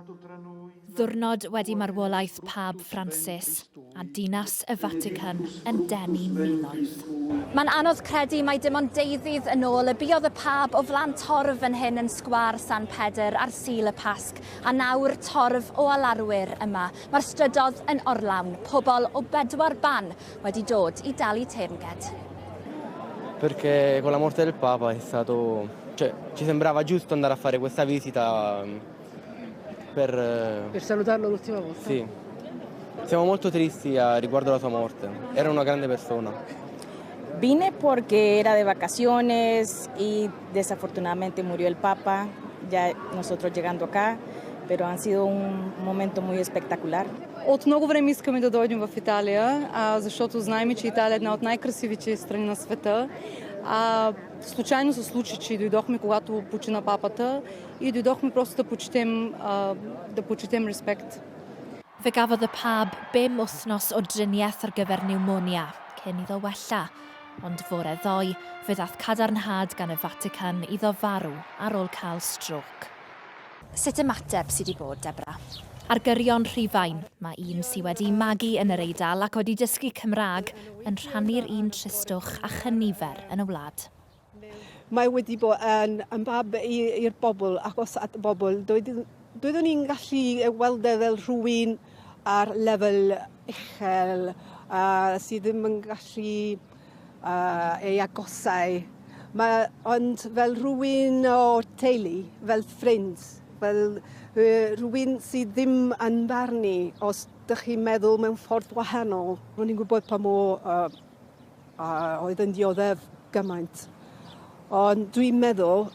Ddiwrnod wedi marwolaeth Pab Ffransis a dinas y Fatican yn denu miloedd. Mae'n anodd credu mai dim ond deuddydd yn ôl y buodd y Pab o flaen torf fan hyn yn Sgwâr San Pedr ar Sul y Pasg, a nawr torf o alarwyr yma. Mae'r strydodd yn orlawn, pobl o bedwar ban wedi dod i dalu teyrnged. Perché con la morte del Papa è stato, cioè, ci sembrava giusto andare a fare questa visita per... Per salutarlo l'ultima volta? Sì. Siamo molto tristi a riguardo alla sua morte. Era una grande persona. Vine porque era de vacaciones y desafortunadamente murió el Papa, ya nosotros llegando acá, pero han sido un momento muy espectacular. От много време искаме да дойдем в Италия, защото знаем, че Италия е една от най-красивите страни на света. Случайно се случи, че дойдохме, когато почина папата и дойдохме просто да почетем респект. Fe gafodd y Pab bum wythnos o driniaeth ar gyfer niwmonia cyn iddo wella, ond fore ddoe fe ddaeth cadarnhad gan y Fatican iddo farw ar ôl cael strôc. Sut ymateb sydd wedi bod, Debra? Ar gyrion Rhufain, mae un sydd wedi magu yn yr Eidal ac wedi dysgu Cymraeg yn rhannu'r un tristwch a chynifer yn y wlad. Mae wedi bod yn, yn bab i'r bobl, agos at y bobl. Doeddwn i'n gallu weld e fel rhywun ar lefel uchel sydd ddim yn gallu ei agosau. Mae, ond fel rhywun o teulu, fel ffrind, fel rhywun sydd ddim yn barnu os dych chi'n meddwl mewn ffordd wahanol. Ro'n i'n gwybod pa mor oedd yn dioddef gymaint. Ond dwi'n meddwl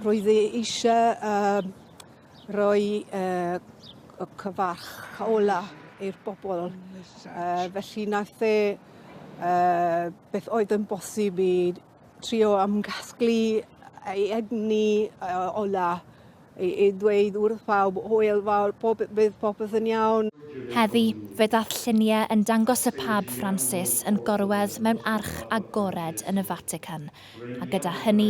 roedd e eisiau rhoi y cyfarch ola i'r bobl. Felly nath e beth oedd yn bosib i trio ymgasglu ei egni ola i ddweud wrth pawb hwyl fawr, pob, bydd popeth yn iawn. Heddi, fe ddath lluniau yn dangos y Pab Francis yn gorwedd mewn arch agored yn y Fatican, a gyda hynny,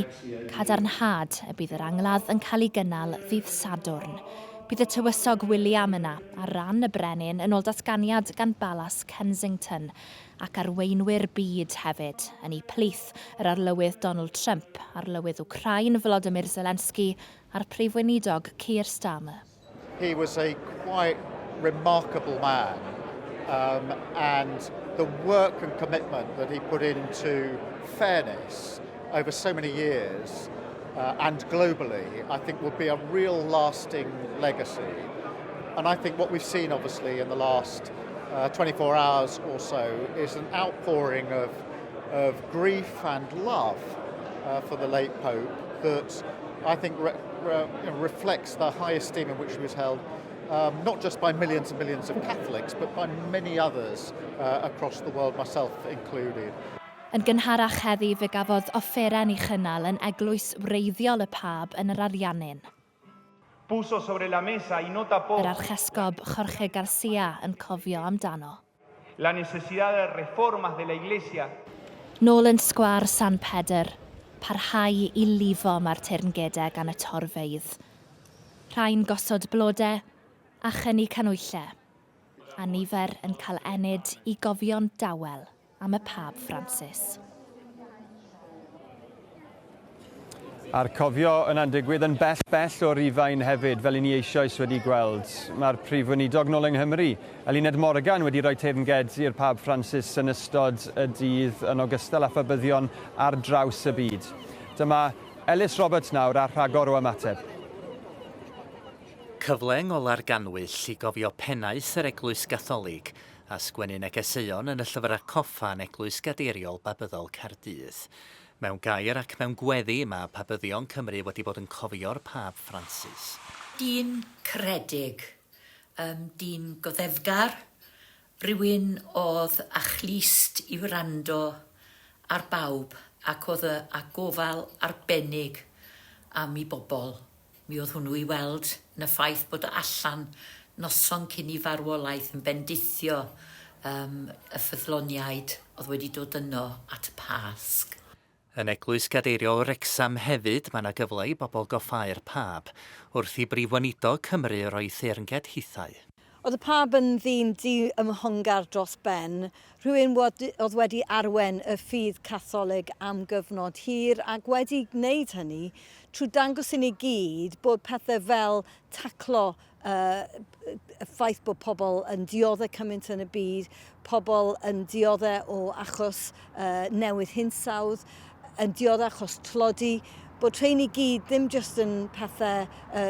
cadarnhad y bydd yr angladd yn cael ei gynnal ddydd Sadwrn. Bydd y tywysog William yna ar ran y brenin yn ôl datganiad gan Balas Kensington, ac arweinwyr byd hefyd, yn eu plith yr Arlywydd Donald Trump, Arlywydd Wcráin Volodymyr Zelensky a'r Prif Weinidog Keir Starmer. He was a quite remarkable man and the work and commitment that he put into fairness over so many years and globally, I think will be a real lasting legacy. And I think what we've seen, obviously, in the last 24 hours or so is an outpouring of, of grief and love for the late Pope that I think re re reflects the high esteem in which he was held, not just by millions and millions of Catholics, but by many others across the world, myself included. Yn gynharach heddi fe gafodd offeren ei chynnal yn eglwys wreiddiol y Pab yn yr Ariannin. Puso sobre la mesa y no tapó. Yr Archesgob Jorge Garcia yn cofio amdano. La necesidad de reformas de la Iglesia. Nôl yn Sgwâr San Pedr, parhau i lifo mae'r teyrngedau gan y torfeydd. Rhai'n gosod blode a chynnu canhwyllau, a nifer yn cael ennyd i gofio'n dawel am y Pab Francis. A'r cofio yna'n digwydd yn bell bell o Rufain hefyd, fel i ni eisoes wedi gweld. Mae'r Prif Weinidog nôl yng Nghymru, Eluned Morgan, wedi rhoi teyrnged i'r Pab Francis yn ystod y dydd yn ogystal â phabyddion ar draws y byd. Dyma Ellis Roberts nawr a rhagor o ymateb. Cyfle yng ngola'r gannwyll i gofio pennaeth yr Eglwys Gatholig a sgwennu negeseuon yn y llyfrau coffa yn Eglwys Gadeiriol Babyddol Caerdydd. Mewn gair ac mewn gweddi, mae Pabyddion Cymru wedi bod yn cofio'r Pab Ffransis. Dyn caredig, yym dyn goddefgar, rhywun oedd â chlust i wrando ar bawb ac oedd y â gofal arbennig am 'i bobl. Mi oedd hwnnw i weld yn y ffaith bod o allan noson cyn 'i farwolaeth yn bendithio yym y ffyddloniaid oedd wedi dod yno at y Pasg. Yn Eglwys Gadeiriol Wrecsam hefyd mae 'na gyfle i bobl goffáu'r Pab, wrth i Brif Weinidog Cymru roi theyrnged hithau. Oedd y Pab yn ddyn diymhongar dros ben, rhywun oedd wedi arwain y ffydd Catholig am gyfnod hir ac wedi gwneud hynny trwy dangos i ni gyd bod pethau fel taclo y ffaith bod pobl yn dioddef cymaint yn y byd, pobl yn dioddef o achos newid hinsawdd, yn dioddef achos tlodi, bod rhein i gyd ddim jyst yn pethau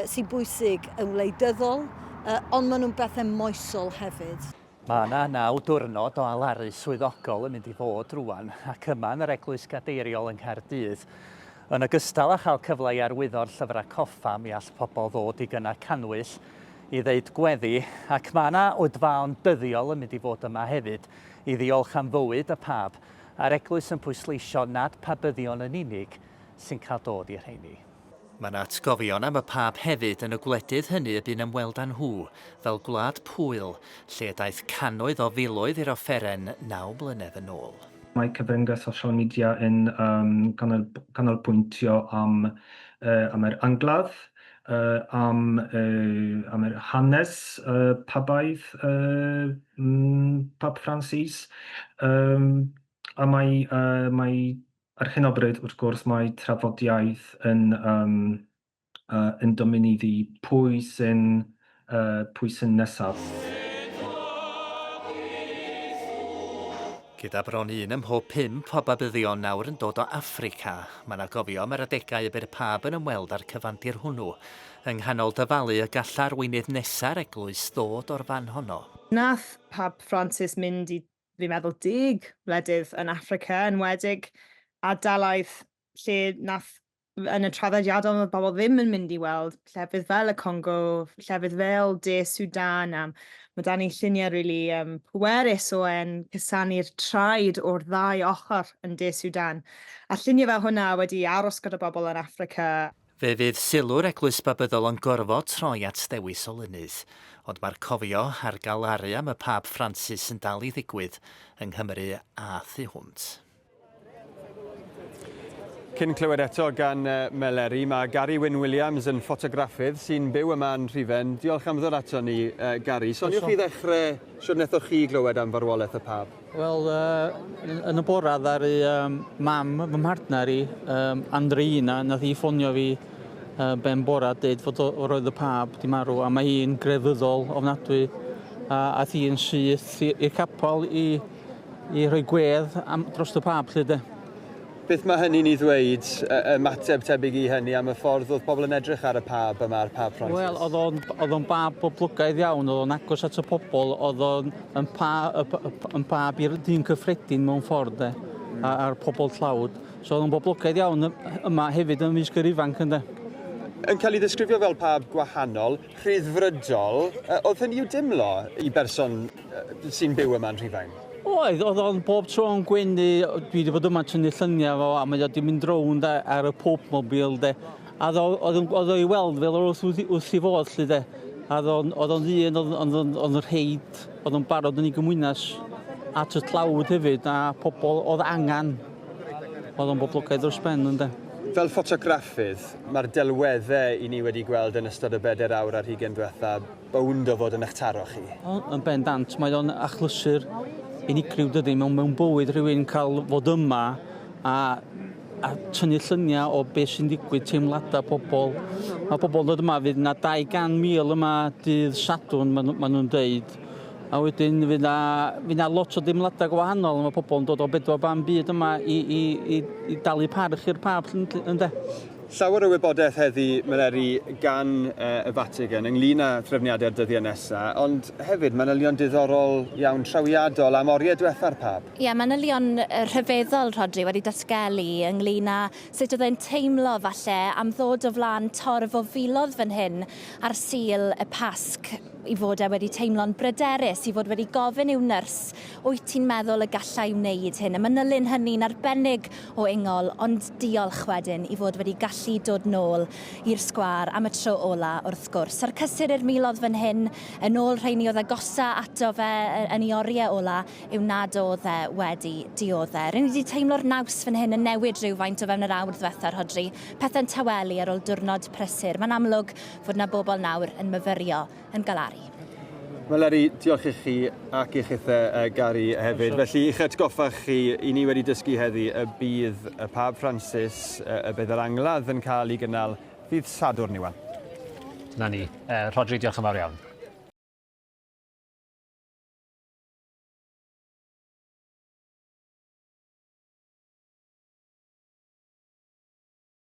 sy'n bwysig yn wleidyddol, ond maen nhw'n bethau moesol hefyd. Mae yna naw diwrnod o alaru swyddogol yn mynd i fod rŵan, ac yma yn yr Eglwys Gadeiriol yng Nghaerdydd. Yn ogystal â chael cyfle i arwyddo'r llyfrau coffa, mi all pobl ddod i gynnau cannwyll i ddeud gweddi, ac mae yna oedfaon dyddiol yn mynd i fod yma hefyd i ddiolch am fywyd y Pab, a'r Eglwys yn pwysleisio nad Pabyddion yn unig sy'n cael dod i'r rheini. Mae 'na atgofion am y Pab hefyd yn y gwledydd hynny y bu'n ymweld â nhw, fel Gwlad Pwyl, lle y daeth cannoedd o filoedd i'r offeren naw mlynedd yn ôl. Mae cyfryngau social media yn canolbwyntio am am yr angladd, am am yr hanes pabaidd Pab Francis, a mae mae Ar hyn o bryd, wrth gwrs, mae trafodiaeth yn yym yy yn dominyddu pwy sy'n yy pwy sy'n nesaf. Gyda bron un ym mhob pump o Babyddion nawr yn dod o Affrica, mae 'na gofio am yr adegau y bu'r Pab yn ymweld â'r cyfandir hwnnw, yng nghanol dyfalu y gallai arweinydd nesa'r Eglwys ddod o'r fan honno. Nath Pab Francis mynd i fi'n meddwl, deg wledydd yn Affrica, yn enwedig ardaloedd lle nath, yn y traddodiadol, oedd bobl ddim yn mynd i weld llefydd fel y Congo, llefydd fel De Sudan, a mae 'da ni lluniau rili um, pwerus o e'n cusanu'r traed o'r ddau ochr yn De Sudan. A lluniau fel hwnna wedi aros gyda bobl yn Affrica. Fe fydd sylw'r Eglwys Babyddol yn gorfod troi at ddewis olynydd, ond mae'r cofio a'r galaru am y Pab Ffransis yn dal i ddigwydd yng Nghymru a thu hwnt. Cyn clywed eto gan Meleri, mae Gari Wyn Williams yn ffotograffydd sy'n byw yma yn Rhufain. Diolch am ddod ato ni, Gari. Soniwch chi ddechrau shwt wnaethoch chi glywed am farwolaeth y Pab? Wel, yn y bora ddaru um, mam fy mhartner i, um, Andreina, nath hi ffonio fi uh, ben bora deud fod o, roedd y pab di marw a mae hi'n grefyddol ofnadwy a ath hi'n syth i'r capel i, i rhoi gwedd am, dros y pab lle de. Beth mae hynny'n ei ddweud, ymateb tebyg i hynny am y ffordd oedd pobl yn edrych ar y Pab yma, a'r Pab Francis? Wel, oedd o'n, oedd o'n bab poblogaidd iawn, oedd o'n agos at y pobl, oedd o'n yn pa, yn bab i'r dyn cyffredin mewn ffordd, de, mm. a'r pobl tlawd. So oedd o'n boblogaidd iawn yma hefyd ymysg yr ifanc, ynde. Yn cael ei ddisgrifio fel pab gwahanol, rhyddfrydol, oedd hynny i'w dimlo i berson sy'n byw yma yn Rhufain? Oedd, oedd o'n bob tro yn gwenu, dwi wedi bod yma'n tynnu lluniau fo, a mae o wedi mynd rownd ar y Pope Mobile, de. A oedd o i weld fel wrth, wrth i fodd, lle, de. A oedd o'n ddyn, oedd o'n rheid, oedd o'n barod yn ei gymwynas at y tlawd hefyd, a pobl oedd angen. Oedd o'n boblogaidd dros ben, ynde. Fel ffotograffydd, mae'r delweddau i ni wedi gweld yn ystod y bedair awr ar hugain diwetha bownd o fod yn eich taro chi. O, yn bendant, mae o'n achlysur unigryw dydy, mewn, mewn bywyd rhywun cael fod yma a, a tynnu lluniau o beth sy'n digwydd, teimladau pobl. Mae pobl yn dod yma, fydd yna 200,000 yma dydd Sadwrn, maen, maen nhw'n deud. A wedyn fydd yna, fydd yna lot o deimladau gwahanol, mae pobl yn dod o bedwar ban byd yma i, i, i, i dalu parch i'r pab, ynde. Llawer o wybodaeth heddi, Meleri, gan y Vatican ynglyn â threfniadau'r dyddiau nesaf, ond hefyd manylion diddorol iawn trawiadol am oriau diwetha'r Pab. Ie, manylion rhyfeddol, Rhodri, wedi datgelu ynglyn â sut oedd e'n teimlo, falle, am ddod o flaen torf o filoedd fan hyn ar Sul y Pasg. I fod e wedi teimlo'n bryderus, i fod wedi gofyn i'w nyrs, wyt ti'n meddwl y galla i wneud hyn? Y manylyn hynny'n arbennig o ingol, ond diolch wedyn i fod wedi gallu gallu dod nôl i'r sgwâr am y tro ola wrth gwrs. A'r cysur i'r milodd fan hyn, yn ôl rheini oedd agosa ato fe yn ei oriau ola, yw nad oedd e wedi diodde. Rŷn ni wedi teimlo'r naws fan hyn yn newid rhywfaint o fewn yr awr ddwetha, Rhodri. Pethau'n tawelu ar ôl diwrnod prysur. Mae'n amlwg fod 'na bobl nawr yn myfyrio yn galaru. Meleri, diolch i chi ac i chithe uh, Gary hefyd. Felly, i'ch atgoffa chi, i ni wedi dysgu heddi y bydd y Pab Francis, y bydd yr angladd yn cael ei gynnal ddydd Sadwrn, Iwan. Dyna ni. Uh, Rhodri, diolch yn fawr iawn.